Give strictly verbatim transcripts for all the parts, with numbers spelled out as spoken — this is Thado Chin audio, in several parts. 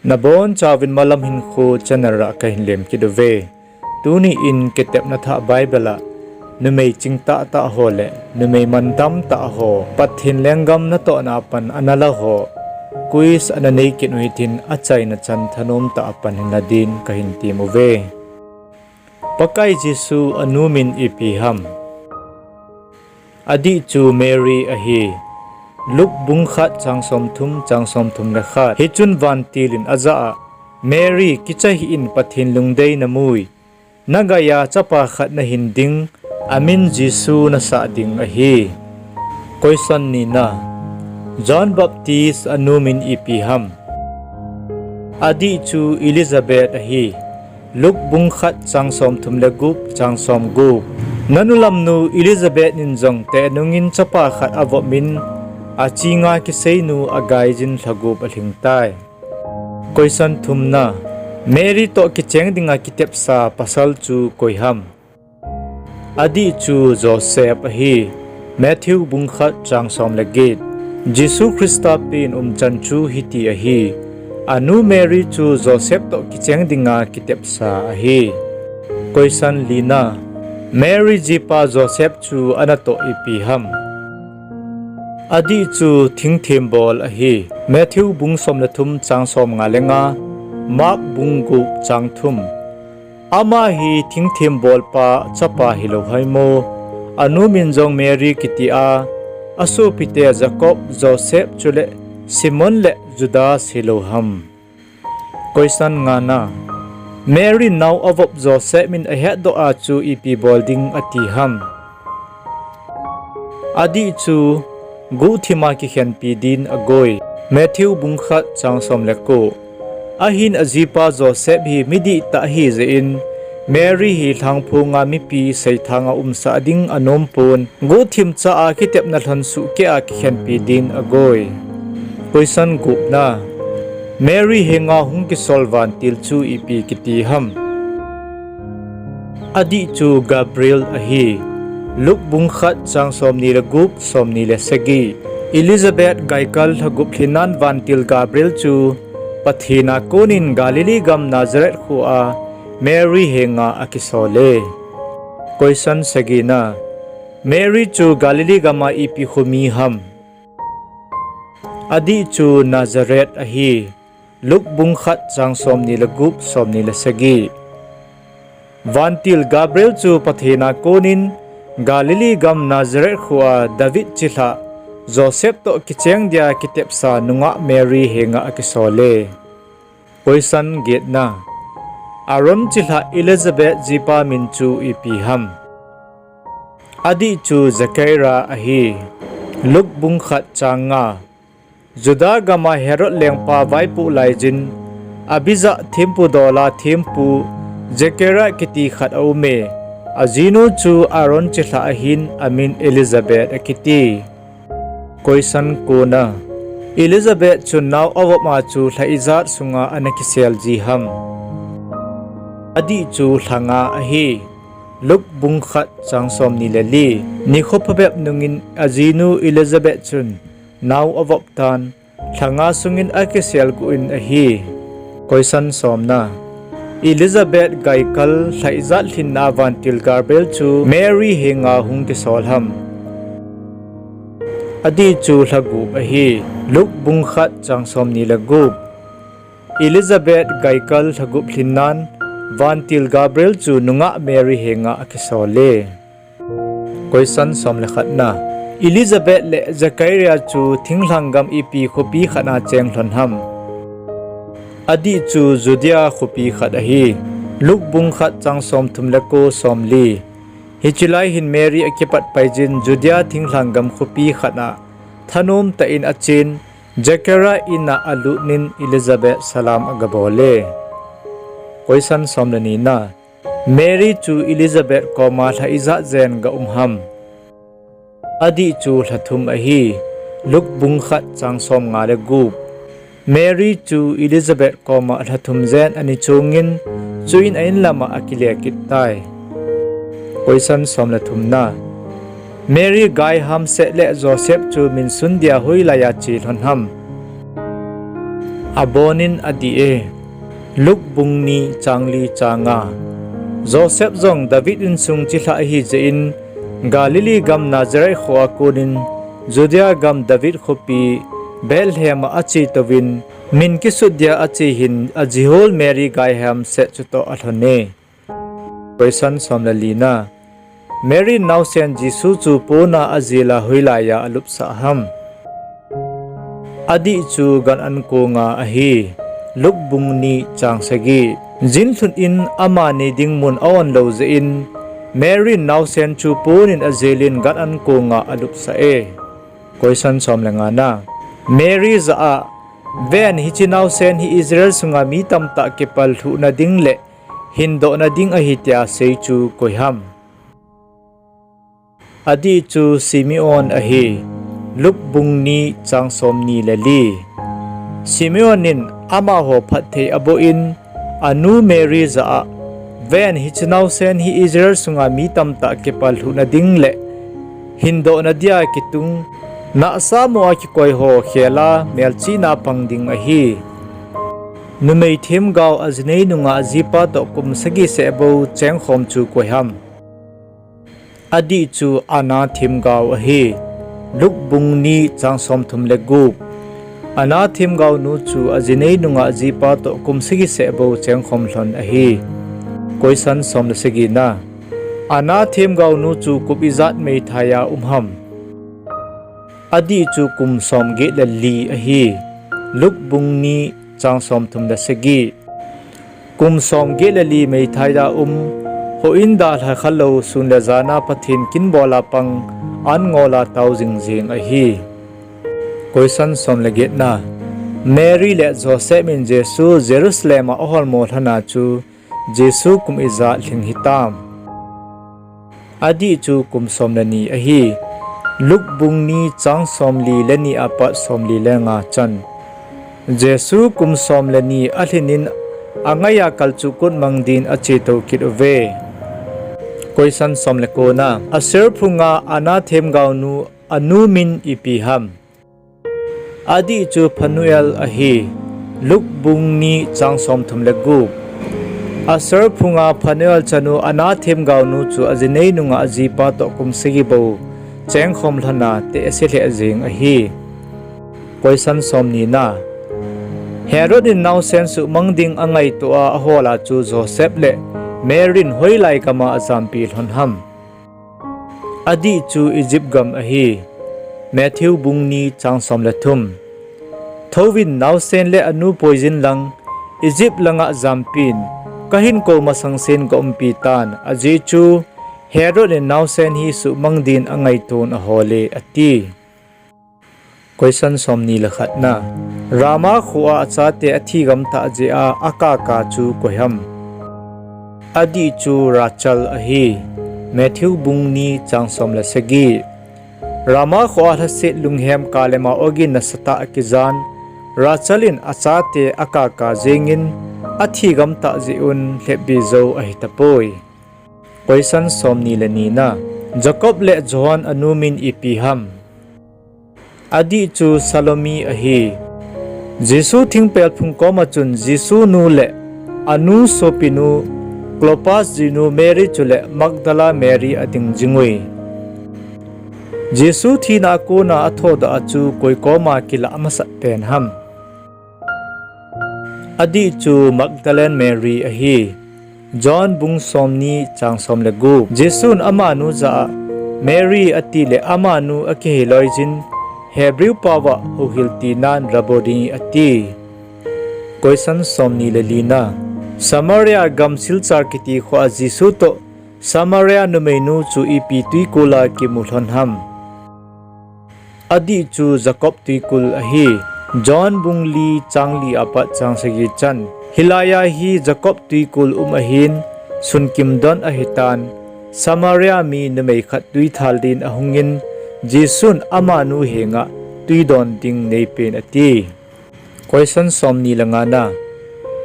Nabonchauvin Malam Hinkho channel a kahin lemkit uve. Tuni in kitepna thah Bible a numei chingtah tah ho le numei mantam tah ho Pathen lenggam natohna a pat ana la ho quiz ana neikit u hitin achaina chan thanom tah a pan hinla din kahin tem uve. Pakai Jesu anu min ipi ham? Adih chu Mary ahi. Luke bung khat chang somthum, chang somthum le khat. Hichun vantil in ajah a, Mary, kicha hih in, Pathen lungdei namui. Nagaiya chapa khat nahin ding, amin Jesu nasah ding ahi. Question nina. John Baptist anu min ipi ham? Adih chu Elizabeth ahi. Luke bung khat chang somthum le gup, chang somgup. Nanu lamnu Elizabeth in jong tehnungin chapa khat avop in, achinga kiseinu agaijin lha gup alhingtai. Question thumna. Mary toh kicheng dinga kitepsa pasal chu koi ham? Adih chu Joseph ahi. Matthew bung khat chang som le get. Jesu Christa pen umchan chu hiti ahi. Anu Mary chu Joseph toh kicheng dinga kitepsa ahi. Question lina. Mary jipa Joseph chu anatoh ipi ham? Adih chu thingthembol ahi. Matthew bung som le thum chang somnga le nga, Mark bung gup chang thum. Ama hi thingthembol pa chapa hilou haimo. Anu min jong Mary kiti a, asopite Jacob, Joseph chule Simon le Judas hilou ham? Question ngana. Mary nao avop Joseph in ahetdoh a chu ipi bol ding ati ham? Adih chu guhthima kikhenpi din agoi. Matthew bung khat chang som le ko. Ahin ajipa Joseph hi midihtah ahijeh in, Mary hi lhangphonga mipi seithanga umsah ding anompon, guhthimcha a kitepna lhonsuh keh a kikhenpi din agoi. Question gupna. Mary henga hung kisol vantil chu ipi kiti ham? Adih chu Gabriel ahi. Luke bung khat chang somni le gup, somni le sagi. Elizabeth gaikal lha gup lhinnan vantil Gabriel chu Pathen a konin Galilee gam Nazareth khoa Mary henga akisole. Question sagina. Mary chu Galilee gama ipi kho mi ham? Adih chu Nazareth ahi. Luke bung khat chang somni le gup, somni le sagi. Vantil Gabriel chu Pathen a konin Galilee gam Nazareth khoa David chilhah Joseph toh kicheng dia kitepsa nungah Mary henga akisole. Question getna. Aaron chilhah Elizabeth jipa min chu ipi ham? Adih chu Zechariah ahi. Luke bung khat chang nga. Juda gama Herod lengpa vaipoh laijin, Abijah thempu dola thempu Zechariah kiti khat aume. Ajinu chu Aaron chilhah ahin amin Elizabeth akiti. Question kona. Elizabeth chun nao avopma chu lha ijat sunga ana kisel ji ham? Adih chu lha nga ahi. Luke bung khat chang somni le li. Nikho phabep nungin ajinu Elizabeth chun nao avop tan, lha nga sungin akisel guh in ahi. Question somna. Elizabeth gaikal lha ijat lhinna vantil Gabriel chu Mary henga hung kisol ham? Adih chu lha gup ahi. Luke bung khat chang somni le gup. Elizabeth gaikal lha gup lhinnan vantil Gabriel chu nungah Mary henga akisole. Question som le khatna. Elizabeth le Zechariah chu thinglhang gam ipi khopi khatna cheng lhon ham? Adih chu Judea khopi khat ahi. Luke bung khat chang somthum le ko, somli. Hiche lai hin Mary akipat paijin Judea thinglhang gam khopi khatna thanom tah in achen, Zechariah inna alutnin Elizabeth salam agabole. Question som le nina. Mary chu Elizabeth koma lha ijat jen ga um ham? Adih chu lha thum ahi. Luke bung khat chang somnga le gup. Mary chu Elizabeth koma lha thum jen ana chongin, chuin a-in lama akile kit tai. Question som le thumna. Mary gai hamset le Joseph chu minsun dia hoilaiya che lhon ham? Abonin adih e. Luke bung ni chang li chang nga. Joseph jong David insung chilhah ahi jeh in, Galilee gam Nazareth kho a konin, Judea gam David khopi Bethlehem a ache touvin, min kisut dia ache hin ajihol Mary gaihem set chutoh alhon e. Question som le li na. Mary naosen Jesu chu pona ajela hoilaiya alupsah ham? Adih chu gan an konga ahi. Luke bung ni chang sagi. Jinlhun in amani ding mun a-on lou jeh in, Mary naosen chu ponin ajelin gan an konga alupsah e. Question som le nga na. Mary jah a, ven hiche naosen hi Israel sunga mi tamtah kipallhuhna ding le hindohna ding ahi tia sei chu koi ham? Adih chu Simeon ahi. Luke bung ni chang som ni le li. Simeon in amaho phatthei aboh in, anu Mary jah a, ven hiche naosen hi Israel sunga mi tamtah kipallhuhna ding le hindohna dia kitung, nahsah mo a kikoi ho khela melchihna pang ding ahi. Numei themgao ajinei nunga ajipa toh kum sagi seh bou chengkhom chu koi ham? Adih chu Anna themgao ahi. Luke bung ni chang som thum le gup. Anna themgao nu chu ajinei nunga ajipa toh kum sagi seh bou chengkhom lhon ahi. Question som le sagi na. Anna themgao nu chu kum ijat meithai a um ham? Adih chu kum som get le li ahi. Luke bung ni chang som thum le sagi. Kum som get le li meithai a um, houin dalha khalou sun le jana Pathen kin bola pang an ngola tao jingjing ahi. Question som le get na. Mary le Joseph in Jesu Jerusalem a aholmo lhona chu Jesu kum ijat lhing hitam? Adih chu kum som le ni ahi. Luke bung ni chang som li le ni apat som li le nga chan. Jesu kum som le ni alhin in angaiya kalchuh kut mang din ache tou kit uve. Question som le ko na. Asher phunga Anna themgao nu anu min ipi ham? Adih chu Phanuel ahi. Luke bung ni chang som thum le gup. Asher phunga Phanuel chanu Anna themgao nu chu ajinei nunga ajipa toh kum sagi bou chengkhom lhona tehse lheh jing ahi. Question som ni na. Herod in naosen suhmang ding angaito a ahola chu Joseph le Mary in hoilai gama ajampi lhon ham? Adih chu Egypt gam ahi. Matthew bung ni chang som le thum. Thouvin naosen le anu poijin lang, Egypt langa jampin, kahin kou masang sen kaumpi tan, ajeh chu Herod in naosen hi suhmang din angaiton ahole ati. Question som ni le khat na. Rama khoa achate athi gamtah jeh a akaka chu koi ham? Adih chu Rachel ahi. Matthew bung ni chang som le sagi. Rama khoa lhaset lunghem kalema ogin nasatah akijan, Rachel in achate akaka jengin athi gamtah jeh un lhepbi jou ahitapoi. Question som ni le ni na. Jacob le Johan anu min ipi ham? Adih chu Salome ahi. Jesu thingpel phung koma chun Jesu nu le anu sopinu Clopas jinu Mary chule Magdala Mary ading jingui. Jesu thina a kona athodoh a chu koi koma kilah masat pen ham? Adih chu Magdalene Mary ahi. John bung som ni chang som le gup. Jesun amanu jah a, Mary atile amanu akihei loijin, Hebrew paova houhil tinan Rabboni ati. Question som ni le li na. Samaria gam Silchar kiti khoa Jesu toh Samaria numeinu chu ipi twikula kimu lhon ham? Adih chu Jacob twikul ahi. John bung li chang li apat chang sagi chan. Hilaiya hi Jacob twikul um ahin, sunkim don ahitan, Samaria mi numei khat twithal din ahungin, Jesun amanu henga twidon ding neipen ati. Question som ni le nga na.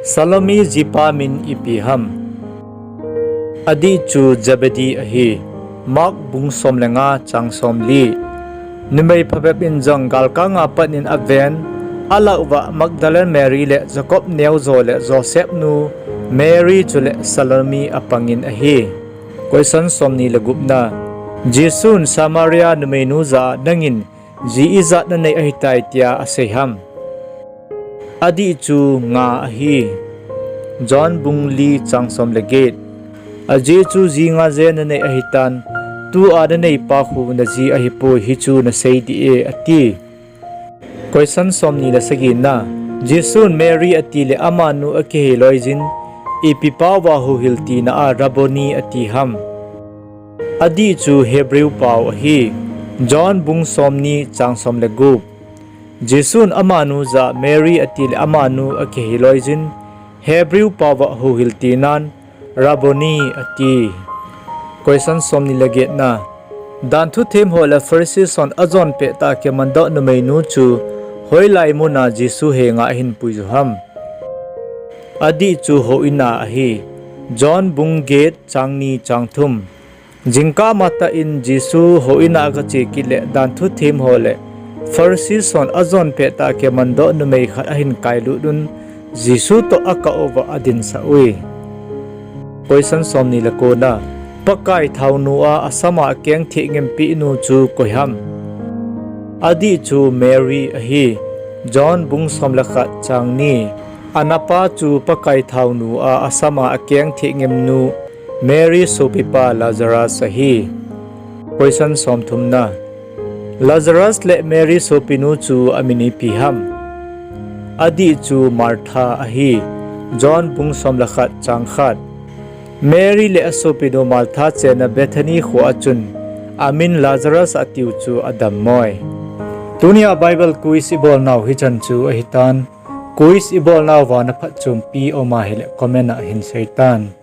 Salome jipa min ipi ham? Adih chu Zebedee ahi. Mark bung som le nga chang som li. Numei phabep in jong galkanga patnin aven, Alah uva Magdalene Mary le Jacob neojo le Joseph nu Mary chule Salome apangin ahi. Question somni le gupna. Jesun Samaria numeinu jah a nangin ji ijat nanei ahitai tia asei ham? Adih chu nga ahi. John bung li chang som le get. Ajeh chu ji nga jen nanei ahitan, tua naneipa khu naji ahipoi, hichu nasei dih e, ati. Question somni le sagina. Jesun Mary atile amanu akihei loijin, ipi paova huhhil tina a Rabboni ati ham? Adih chu Hebrew pao ahi. John bung somni chang som le gup. Jesun amanu jah Mary atile amanu akihei loijin, Hebrew paova huhhil tinan Rabboni ati. Question somni le getna. Danthu themho le Pharisee hon ajon pettah a kimandoh numeinu chu hoilai muna Jesu henga ahin puiju ham? Adih chu houin a ahi. John bung get chang ni chang thum. Jingkah matah in Jesu houin a agache kit le danthu themho le Pharisee hon ajon pettah a kimandoh numei khat ahin kailut un, Jesu toh akah uva adinsah ui. Question somni le kona. Pakai thaonu a asama akeng thehngem pehnu chu koiham? Adih chu Mary ahi. John bung som le khat chang ni. Anapa chu Pakai thaonu a asama akeng thehngem nu Mary sopipa Lazarus ahi. Question somthumna. Lazarus le Mary sopinu chu amin ipi ham? Adih chu Martha ahi. John bung som le khat chang khat. Mary le asopinu Martha chenna Bethany khoa chun amin Lazarus atiu chu adammoi. Tunia Bible quiz ibolnau hichan chu ahitan. Quiz ibolnauva naphatchompi aum ahile comment a hinseitan.